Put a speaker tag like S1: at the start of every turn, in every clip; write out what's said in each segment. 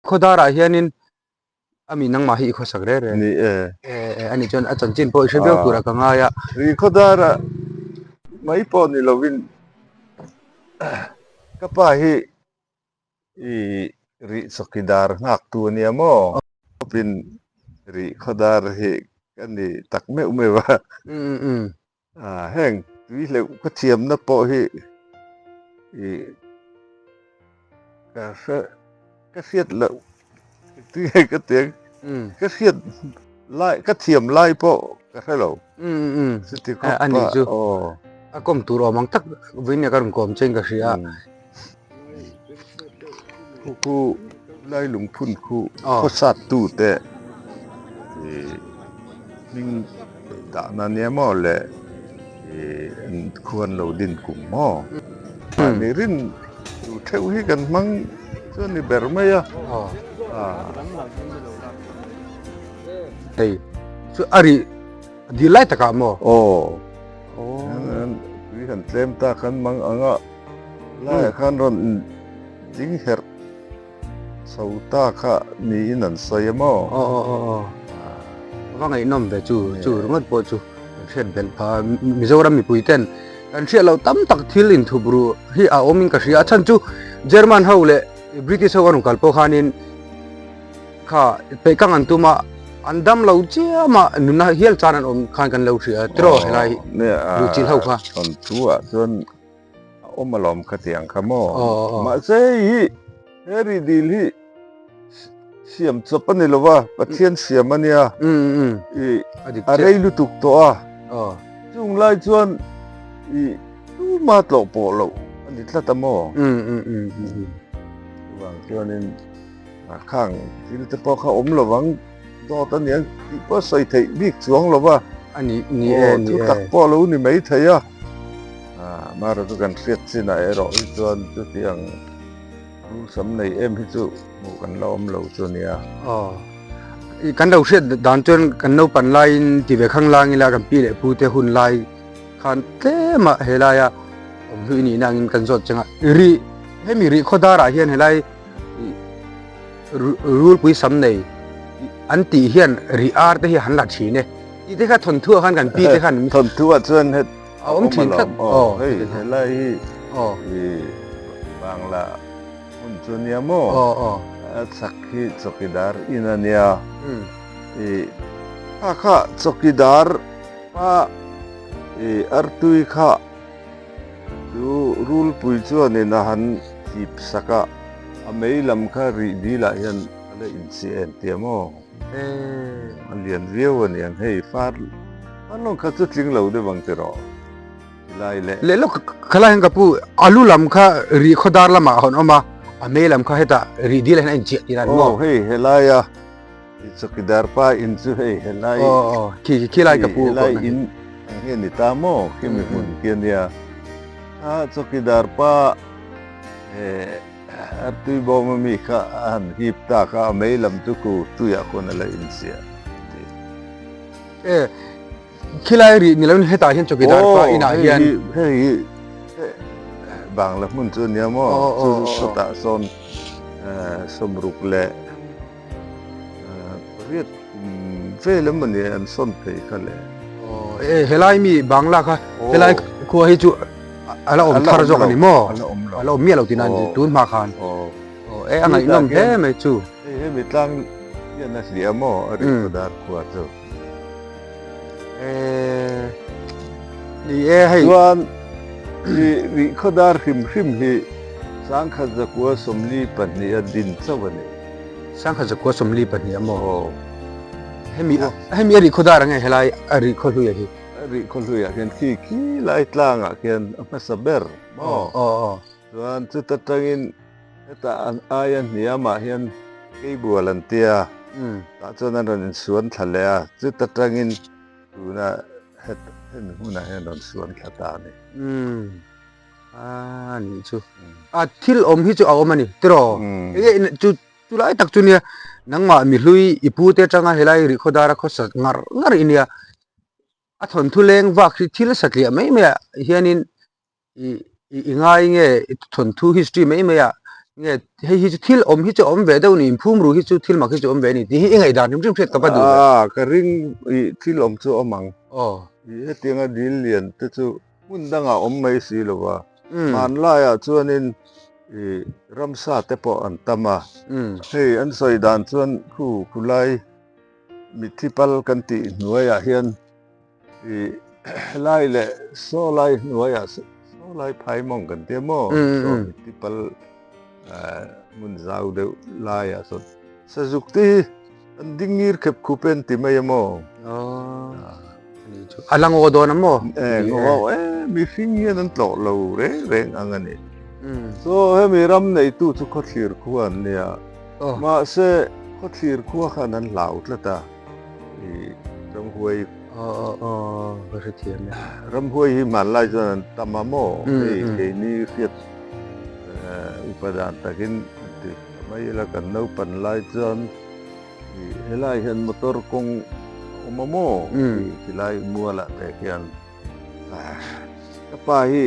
S1: Khawdarah hianin ami nangmah hi i khawsak reng reng.
S2: Ni e.
S1: E ani chuan a chanchin pawh i hre viau tura ka ngai a.
S2: Ri khawdarah mai pawh ni lovin ka pa hi i rih chawkidar nghak tu a nia maw? Khawpin rih khawdar hi ka ni tak meuh meuh a. Heng tui hleuh ka thiamna pawh hi i ka hre ka hriat loh tui nge ka ti ang ka hriat lai ka thiam lai pawh ka hre lo chuti khawp
S1: a nih chu a kawm tur awm ang tak vawiin ka rawn kawm che in ka hria
S2: Khu khu lai lungphun khu khawsat tu te ih hming dahna nia maw le ih an khuan lo din kum maw mahni rin tur theuh hi kan hmang chu a ni ber mai a.
S1: Hei chu a rih dil lai takah maw?
S2: Aw tui han tlem ta khan mang ang a. Laiah khan rawn ding herh chho ta kha niin an sawi a maw?
S1: Aw aw aw aw. Va ngaihnawm ve chu chu ringawt pawh chu kan hriat belh pha. Mizoram mipui ten kan hriat loh tam tak thil inthup ruh hi a awm in ka hria. A chhan chu German ho leh British ho an rawn kal pawh khanin kha peih ka ngan tum a, an dam lo chiam a, nunna hial chan an awm khan kan lo hria tiraw helai luhchilh ho kha.
S2: Thawnthu ah chuan A awm alawm ka ti ang kha maw? Mahse hei hi he ri dil hi siam chawp a ni lo va, Pathian siam a nia. I a rei lutuk tawh a. Chung lai chuan i tuma tlawh pawh loh a ni tlat a maw? Chuvang chuanin khang thil te pawh kha awm lovang dawt a niang tih pawh sawi theih bik chuang lo va.
S1: A ni ni e ni e.
S2: Thu tak pawh lo ni mai thei a. Mara chu kan hriat chinah erawh hi chuan chutiang rulsam nei em hi chu hmuh kan la awm lo chu a nia.
S1: Aw, kan lo hriat dan chuan kan naupan laiin ti ve khang lang ila kan pi leh pu te hun lai khan tlema helaia awm hlui nihna angin kan zawt chang a. Rih, hemi rih khaw darah hian helai rulpui sam nei an tih hian rih ar te hi han la thin e. Tih te kha thawnthuah khan kan pi te khan
S2: Thawnthuah chuan het
S1: a awm thin tlat.
S2: Aw hei helai hi i Bangla hmun chu ania maw? A chhak hi chawkidar in ania. I kha kha chawkidar pa i artui kha chu rulpui chuanin a han hip sak a, a mei lam kha rih dilah hian a la inchih em tia maw? A lian viau a niang hei far far lawng kha chu tling lo deuh ang tiraw tilai leh.
S1: Leh lawk khalai hian ka pu alu lam kha rih khaw dar lamah a hawn awm a, a mei lam kha hetah rih dil ah hian a inchiah tir a ni maw?
S2: Aw hei helaia chawkidar pa in chu hei helai
S1: Aw aw khi khilai ka pu
S2: helai in ang hi a ni ta maw khimi hmun khi a nia a chawkidar pa eh A tui bawm a mi kha a han hip tak a, a mei lam chu ku tuiah khawn a la inziah ti.
S1: E, khilai rih ni loin hetah hian chawkidar pa inah hian.
S2: Aw, hei hi Bangla hmun chu a nia maw? Chu sawtah sawn sawmruk leh pariat kum vel emaw ni an sawn phei kha le.
S1: Aw, e helai mi Bangla kha helai khua hi chu a la awm thar zawk a ni maw?
S2: A la awm lo.
S1: A la awm miah lo tih nan tun hma khan.
S2: Aw.
S1: Aw, e a ngaihnawm hle mai chu.
S2: Hei hemi tlang hian a hliah maw a rihkhawdar khua chu.
S1: E, ni e hei.
S2: Chuan i rihkhawdar hrim hrim hi sangkhat zakua 42 a din chauh a ni.
S1: Sangkhat zakua 42 a maw?
S2: Aw.
S1: Hemi hemi a rihkhawdar ang e helai a rihkhawhluia hi.
S2: A rihkhawhluia hian khi khi lai tlangah khian a hmasa ber maw?
S1: Aw aw.
S2: Chuan chuta tangin hetah an aia hniamah hian keibual an tia, tah chuan an rawn insuan thla leh a, chuta tangin tuna het hemi hmunah hian rawn suan thla ta a ni.
S1: Umm a nih chu. A thil awm hi chu a awm a ni tiraw? Enge chu chulai tak chu nia nangmah mihlui i pu te atanga helai rihkhawdara khawsa ngar ngar i nia. A thawnthu leng vak hi thil satliah mai mai ah hianin. I i ngai nge i thawnthu history mai mai ah nge hei hi chu thil awm hi chu a awm ve deuh ni inphum ru hi chu thil mak hi chu a awm ve a ni tih hi i ngaihdan hrim hrim hriat ka va duh ve.
S2: Aa ka ring i thil awm chu a awm ang.
S1: Aw.
S2: I hetianga dil lian te chu hmun dangah awm mai si lo va, hmanlaiah chuanin i ramsa te pawh an tam a, hei an sawi dan chuan khu khulai mitthi pal kan tih hnuaiah hian I helai leh saw lai hnuaiah saw lai phai mawng kan tia maw saw mitthi pal hmun zau deuh laiah sawn sazuk te hi an ding ngir khep khup e an ti mai a maw.
S1: A la ngaw dawn a maw?
S2: E ngaw e mihring hian an tlawh lo reng reng ang a ni. Saw hemi ram neitu chu khawthlir khua an nia mahse khawthlir khua khan an hlau tlat a. I ramhuai
S1: ka hrethiam e.
S2: Ramhuai hi hmanlai chuan an tam a maw? Hei keini hriat upa dan takin an ti ta mai ila kan naupan lai chuan i helai hian motor kawng a awm a maw? I tilai mualah te khian ka pa hi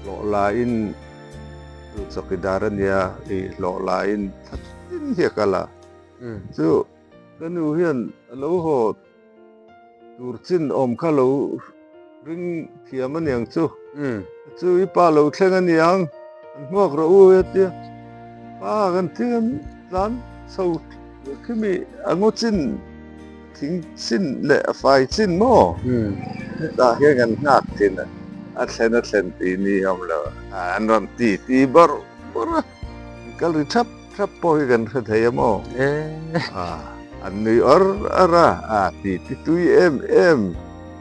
S2: hlawh lain chawkidar a nia i hlawh lain thla tin hi a kal a chu Ka nu hian a lo haw tur chin awm kha lo ring thiam aniang chu. Chu i pa lo thleng aniang, an hmuak rawh u he tia. Pa kan thing an tlan chho khimi a ngaw chin, thing chin leh a fai chin maw? Hetah hian kan nghak thin a, a thlen a thlen tih ni awm lo. An rawn ti ti bawrh bawrh a, kal ri thap. Thlap pawh hi kan hre thei a maw? An nui awr awr a, a ti ti tui em em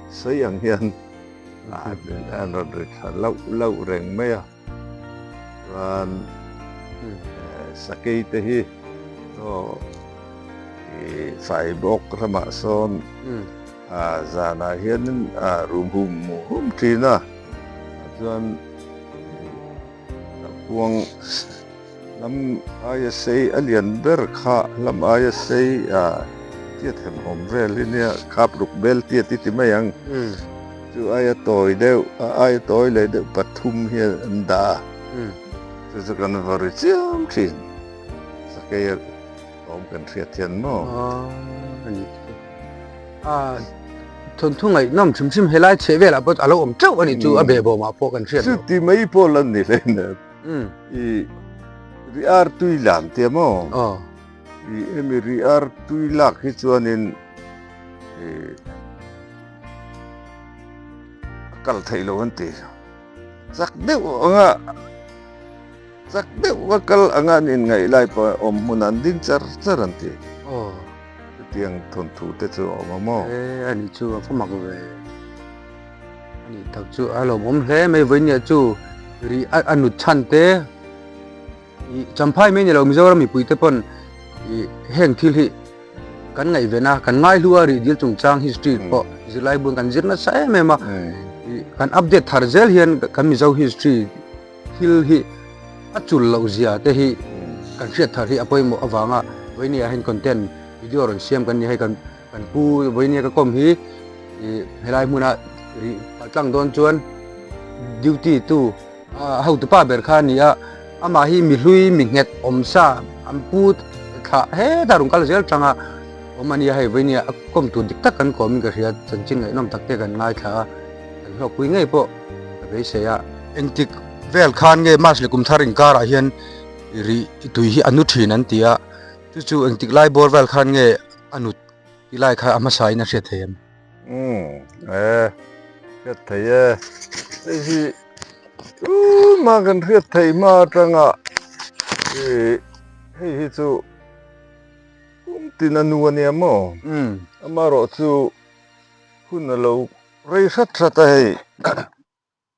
S2: sawi ang hian an rawn ri tha lauh lauh reng mai a. Chuan sakei te hi aw i fai bawk ramah sawn zanah hianin a rum hum hum thin a, chuan Kuang lam aia sei a lian ber kha lam aia sei a tiat hem awm vel hi nia khap ruk bel tiat i ti mai ang chu aia tawi deuh a aia tawi leh deuh pathum hian an dah a chu chu kan va ri chiam thin sakei a awm kan hriat hian maw.
S1: A thawnthu ngaihnawm hrim hrim helai chheh velah pawh a lo awm teuh a nih chu a behbawmah pawh kan hriat loh.
S2: Chuti mai pawh la ni hle nen. I ri ar tui lan tia maw?
S1: Aw.
S2: I hemi ri ar tui lak hi chuanin i a kal theih loh an ti. Chak deuh anga chak deuh a kal anga an inngaih lai pawh awm hmun an ding char char an ti.
S1: Aw.
S2: Chutiang thawnthu te chu a awm a maw?
S1: E, a nih chu a va mak ve. A nih tak chu a lawmawm hle mai vawinia chu ri a nut chhan te i Champhai mai ni lo Mizoram mipui te pawn i heng thil hi kan ngaihven a kan ngaihlu a rih dil chungchang history pawh zirlai buan kan zir nasa em em a i kan update thar zel hian kan Mizo history Thil hi a chul loh zia te hi kan hriat thar hi a pawimawh avanga vawinia hian content video rawn siam kan ni hei kan kan pu vawinia ka kawm hi ih helai hmuna rih palh tlang dawn chuan duty tu a hotu pa ber kha a ni a amah hi mi hlui mi nghet awm sa an pu thlah hetah rawn kal zel tang a awm a nia hei vawinia a kawm tur dik tak kan kawmin ka hria chanchin ngaihnawm tak te kan ngaithla a kan hlawkpui ngei pawh ka beisei a. Engtik vel khan nge March leh kum thar inkarah hian rih tui hi a nu thin an ti a, chu chu engtik lai bawr vel khan nge a nut tih lai kha a hmasa in a hriat thei em?
S2: Umm e, hriat thei e. Hei hi tumah kan hriat theih hma atanga ih hei hi chu kum tin a nu a nia maw? Amaherawhchu hun a lo rei hrat hrat a hei.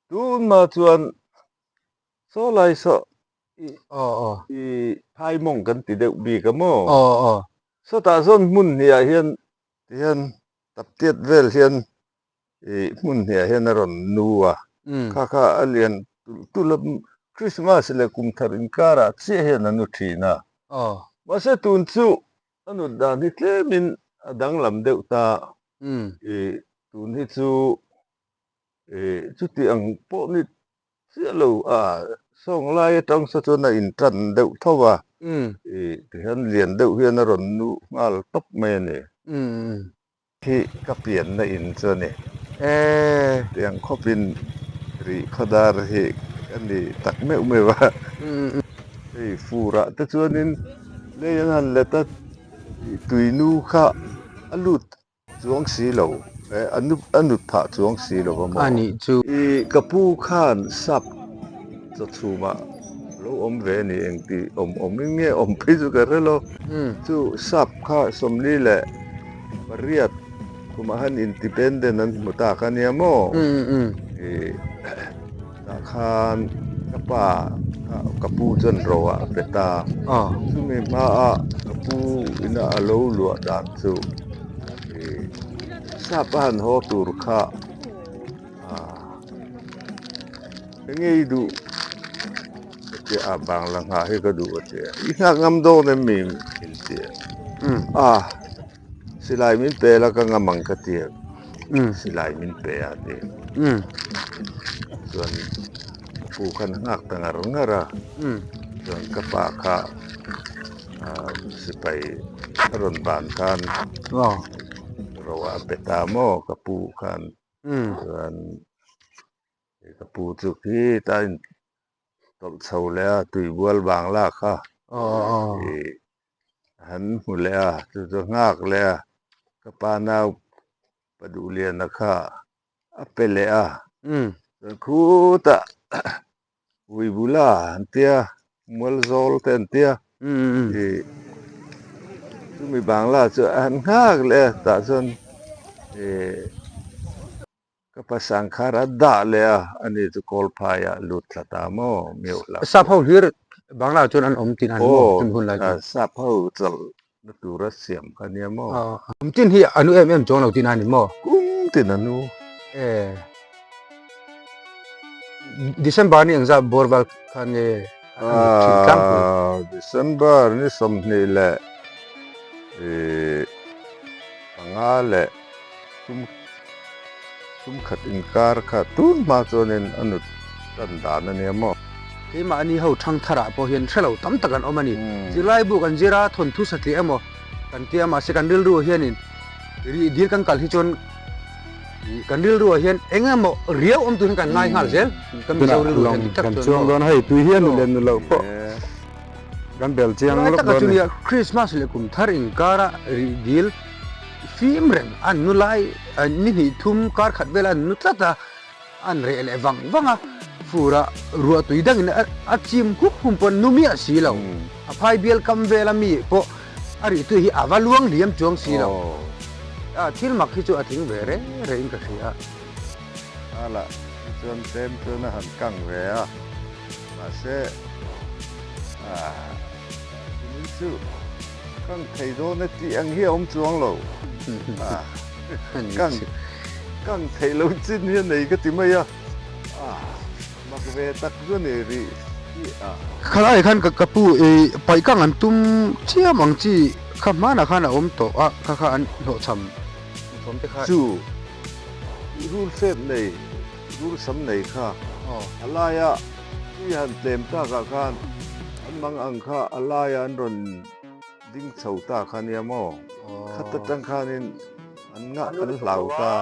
S2: Tunah chuan saw lai saw i i phai mawng kan ti deuh bik a maw? Sawtah zawn hmun hniah hian tihian taptiat vel hian i hmun hniah hian a rawn nu a, kha kha a lian tulh tulh a, Krismas leh kum thar inkarah chiah hian a nu thin a. Mahse tun chu a nut dan hi tlemin a danglam deuh ta, i tun hi chu Chuti ang pawh ni chiah lo a, sawng lai atang saw chuan a intan deuh tho a, ih tihian lian deuh hian a rawn nu nghal tawp mai a ni. Hi ka pianna in chu a ni. Tiang khawpin rih khawdar hi ka ni tak meuh meuh a. Hei furah te chuanin lei an han let a, tuinu kha a lut chuang si lo, a nut phah chuang si lo a maw?
S1: A nih chu.
S2: I ka pu khan sap chawchhumah lo awm ve a ni engti awm awmin nge awm phei chu ka hre lo. Chu sap kha 40 leh pariat khumah khan independent an hmu tak a nia maw? I tah khan ka pa kha ka pu chuan ro ah a pe ta. Chumi hmaah ka pu ina a lo luah dan chu i sap a han haw tur kha enge i duh? Ka ti a, Bangla nghah hi ka duh a ti a. I nghak ngam dawn em mi? Min ti a. A, silai min pe la ka ngam ang ka ti a. Silai min pe a ti. Chuan ka pu khan a nghak ta ngar ngar a. Chuan ka pa kha sipai a rawn ban khan ro a pe ta maw ka pu khan. Chuan Ka pu chu khi ta in tawlh chho leh a tuibual bangla kha ih han hmu leh a chu chu nghak leh a ka pa nau pa duhliana kha a pe leh a chuan khutah ui bula an tia mual zawl te an tia ih chumi bangla chu a han nghak leh a tah chuan ih. Ka pa Sangkhar a dah leh a, ani chu Kawlphaiah lut thla ta maw Meuh hlauh.
S1: Sap ho hlir Bangla chuan an awm tin an maw chumi hun lai
S2: chuan. Aw, sap ho chawlh na tura siam kha nia maw.
S1: Kum tin hi a nu em em chuang lo tin a ni maw?
S2: Kum tin a nu.
S1: E. December ni engzah bawr val khan nge an lut thin tlangpui?
S2: December ni 25 leh leh tum Tum khat inkar kha tun hma chuanin a nut tan dan a nia maw?
S1: Keimahni ho thangtharah pawh hian hre lo tam tak an awm a ni. Zirlai bu kan zir a, thawnthu satliah emaw kan tia mahse kan rilruah hianin rih dil kan kal hi chuan kan rilruah hian eng emaw riau awm tur hian kan ngai nghal zel. Kan Mizo rilru hian dik tak
S2: chuan maw? Kan chuang dawn hei tui hian nu leh nu loh pawh kan bel chiang lawk
S1: dawn a ni. Christmas leh kum thar inkara rih dil Fim reng an nu lai ni hnih thum kar khat vel an nu tlat a, an reh leh vang vang a, fur ah ruah tui dangin a chim hup hum pawh nu miah si lo, a phai bial kam vel a mi pawh a rih tui hi a va luang liam chuang si lo, thil mak hi chu a tling ve reng reng in ka hria.
S2: Ala hi chuan tlem chuan a han kang ve a, mahse kumin chu Kang thei dawn e tih ang hi a awm chuang lo. Kang kang theih lo chin hi a nei ka ti mai a, mak ve tak chu a ni rih hi a.
S1: Khalai khan ka pu i paih kang an tum chiam ang chi kha hmanah khan a awm tawh a, kha kha an hlawhchham thawm te kha.
S2: Chu rul fep nei, rul sam nei kha a laia tui han tlem takah khan an mang ang kha a laia an rawn Ding chho ta kha nia maw? Khat atang khanin an ngah an hlau ta.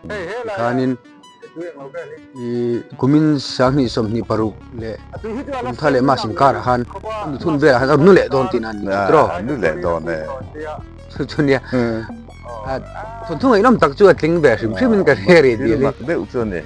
S1: Tikhanin i kumin 2026 leh Kumtha leh Mas inkarah khan a nu thun velah khan a nu leh dawn tihna a ni chu tiraw?
S2: A nu leh dawn e.
S1: Chu chu nia. Thawnthu ngaihnawm tak chu a tling ve hrim hrimin ka hria rih
S2: dil hi. Thil mak deuh chu a ni.